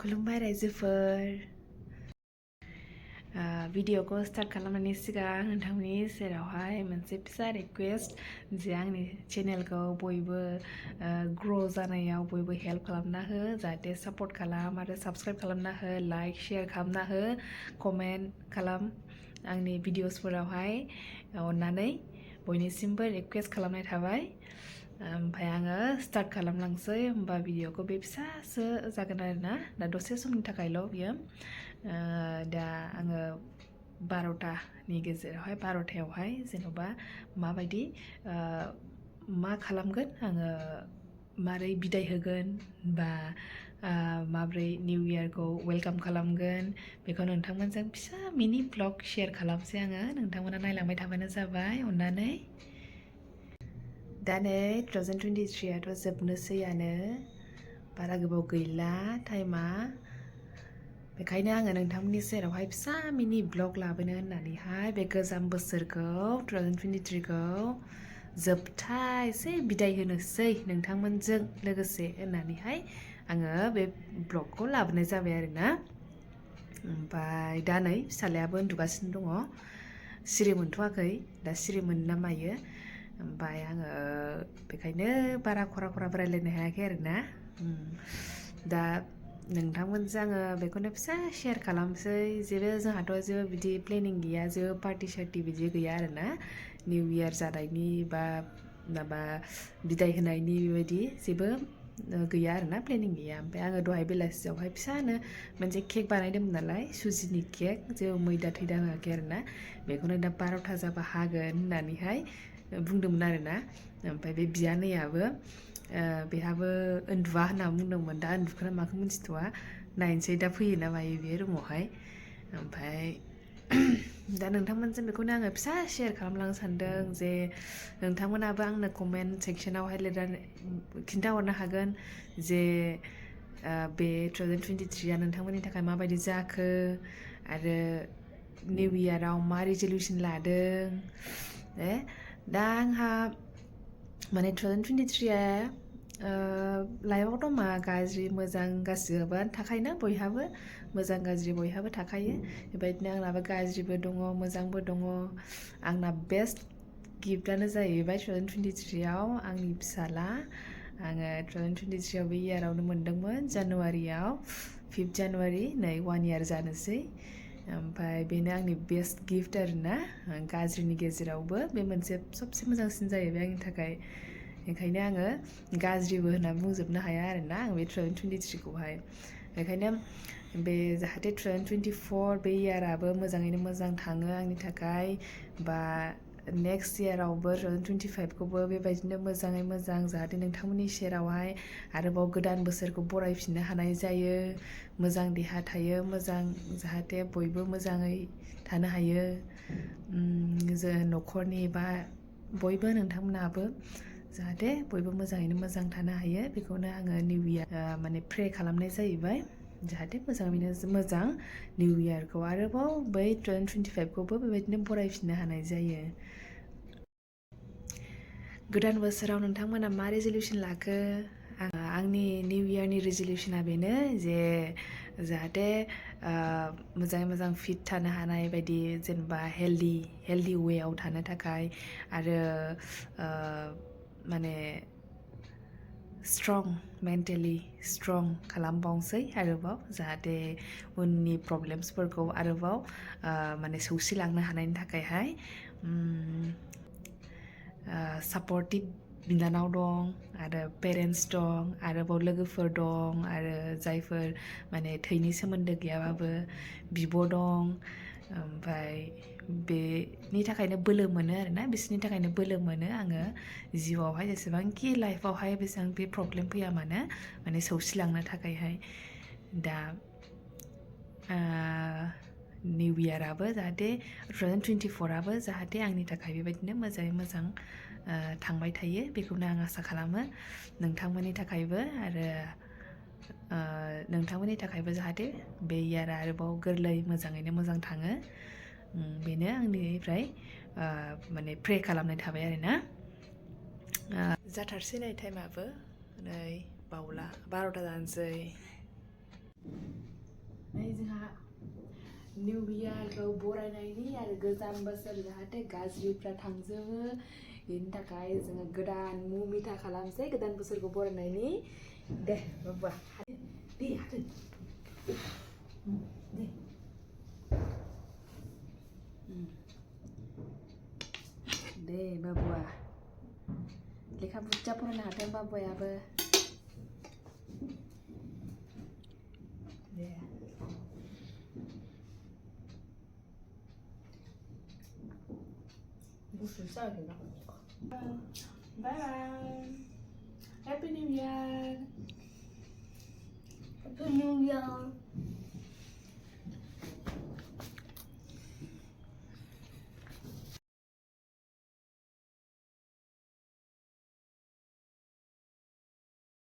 खुलुमबाय रायजोफोर भिडिअखौ स्टार्ट खालामनायनि सिगां नोंथांमोननि सेरावहाय मोनसे फिसा रिक्वेस्ट जे आंनि चेनेलखौ बयबो ग्र' जानायाव बयबो हेल्प खालामना हो जाहाथे सापर्ट खालाम आरो साबस्क्राइब खालामना हो लाइक शेयार खालामना हो कमेन्ट खालाम आंनि भिडिअसफोरावहाय अननानै बयनिसिमबो रिक्वेस्ट खालामनाय थाबाय ओमफ्राय आङो स्टार्ट खालामलांसै होमबा भिडिअखौ बे फिसासो जागोन आरोना दा दसे समनि थाखायल' बियो दा आङो 12टानि गेजेरावहाय 12टायावहाय जेन'बा माबायदि मा खालामगोन आङो मारै बिदाय होगोन बा माब्रै निउ इयारखौ वेलकाम खालामगोन बेखौ नोंथांमोनजों फिसा मिनि ब्लग शेयार खालामसै आङो नोंथांमोना नायलांबाय थाबानो जाबाय अननानै दा नै 2023आथ' जोबनोसैयानो बारा गोबाव गैला टाइमा बेखायनो आङो नोंथांमोननि सेरावहाय फिसा मिनि ब्लग लाबोनो होननानैहाय बे गोजाम बोसोरखौ 2023खौ जोबथा एसे बिदाय होनोसै नोंथांमोनजों लोगोसे होननानैहाय आङो बे ब्लगखौ लाबोनाय जाबाय आरोना ओमफ्राय दा नै फिसालायाबो उन्दुगासिनो दङ सिरि मोनथ'वाखै दा सिरि मोनो ना मायो ओमफ्राय आङो बेखायनो बारा खरा रायलायनो हायाखै आरोना दा नोंथांमोनजों आङो बेखौनो फिसा शेयार खालामसै जोंहाथ' जेबो बिदि प्लेनिं गैया जेबो पार्टि सार्टि बिदि गैया आरोना निउ इयार जानायनि बा माबा बिदाय होनायनि बेबायदि जेबो गैया आरोना प्लेनिं गैया ओमफ्राय आङो दहाय बेलासियावहाय फिसानो मोनसे केक बानायदोंमोन नालाय सुजिनि केक जेबो मैदा थैदा होआखै आरोना बेखौनो दा 12टा जाबा हागोन होननानैहाय बुंदोंमोन आरोना ओमफ्राय बे बियानैयाबो बेहाबो उन्दुआ होनना बुंदोंमोन दा उन्दुखोना माखो मिन्थिथ'आ नायनोसै दा फैयो ना मायो बे रुमावहाय ओमफ्राय दा नोंथांमोनजों बेखौनो आङो फिसा शेयार खालामलांनो सानदों जे नोंथांमोनाबो आंनो कमेन्ट सेक्सनावहाय लिरनानै खिन्थाहरनो हागोन जे बे 2023आ नोंथांमोननि थाखाय माबायदि जाखो आरो निउ इयाराव मा रिजलिउसन लादों दा आंहा माने 2023आ लाइफआवथ' मा गाज्रि मोजां गासिबोआनो थाखायोना बयहाबो मोजां गाज्रि बयहाबो थाखायो बेबायदिनो आंनाबो गाज्रिबो दङ मोजांबो दङ आंना बेस्ट गिफ्टआनो जाहैबाय 2023आव आंनि फिसाला आङो 2023आव बे इयारावनो मोनदोंमोन जानुवारियाव 5 जानुवारि नै 1 इयार जानोसै ओमफ्राय बेनो आंनि बेस्ट गिफ्ट आरोना गाज्रिनि गेजेरावबो बे मोनसे सबसे मोजांसिन जाहैबाय आंनि थाखाय ओंखायनो आङो गाज्रिबो होनना बुंजोबनो हाया आरोना आं बे 2023खौहाय बेखायनो बे जाहाथे 2024 बे इयाराबो मोजाङैनो मोजां थाङो आंनि थाखाय बा नेक्स्ट इयारावबो 2025खौबो बेबायदिनो मोजाङै मोजां जाहाथे नोंथांमोननि सेरावहाय आरोबाव गोदान बोसोरखौ बरायफिननो हानाय जायो मोजां देहा थायो मोजां जाहाथे बयबो मोजाङै थानो हायो जों न'खरनि बा बयबो नोंथांमोनाबो जाहाथे बयबो मोजाङैनो मोजां थानो हायो बेखौनो आङो निउ इयार माने प्रे खालामनाय जाहैबाय जाहाथे मोजाङैनो मोजां निउ इयारखौ आरोबाव बै 2025खौबो बेबायदिनो बरायफिननो हानाय जायो गोदान बोसोराव नोंथांमोना मा रिजलिउसन लाखो आंनि निउ इयारनि रिजलिउसना बेनो जे जाहाथे मोजाङै मोजां फिट थानो हानाय बायदि जेनेबा हेल्दि वेआव थानो थाखाय आरो माने स्ट्रं मेन्टेलि स्ट्रं खालामबावसै आरोबाव जाहाथे उननि प्रब्लेम्सफोरखौ आरोबाव माने सौसिलांनो हानायनि थाखायहाय सापर्टिभ बिनानाव दं आरो पेरेन्टस दं आरोबाव लोगोफोर दं आरो जायफोर माने थैनि सोमोन्दो गैयाबाबो बिब' दं ओमफ्राय बेनि थाखायनो बोलो मोनो आरोना बिसोरनि थाखायनो बोलो मोनो आङो जिउआवहाय जेसेबांखि लाइफआवहाय बेसेबां बे प्रब्लेम फैया मानो माने सौसिलांनो थाखायहाय दा निउ इयाराबो जाहाथे 2024आबो जाहाथे आंनि थाखाय बेबायदिनो मोजाङै मोजां थांबाय थायो बेखौनो आं आसा खालामो नोंथांमोननि थाखायबो आरो नोंथांमोननि थाखायबो जाहाथे बे इयारा आरोबाव गोरलै मोजाङैनो मोजां थाङो बेनो आंनिफ्राय माने प्रे खालामनाय थाबाय आरोना जाथारसै नै टाइमाबो नै बावला 12टा जानोसै नै जोंहा निउ इयारखौ बरायनायनि आरो गोजाम बोसोर जाहाथे गाज्रिफ्रा थांजोबो बेनि थाखाय जोङो गोदान मुमिथा खालामसै गोदान बोसोरखौ बरायनायनि दे बाबा दे हादो दे दे बाबुआ लेखा बुरजा फरायनो हाथों बाबुआबो दे गुसु जागोन ना bye bye happy new year Happy New Year.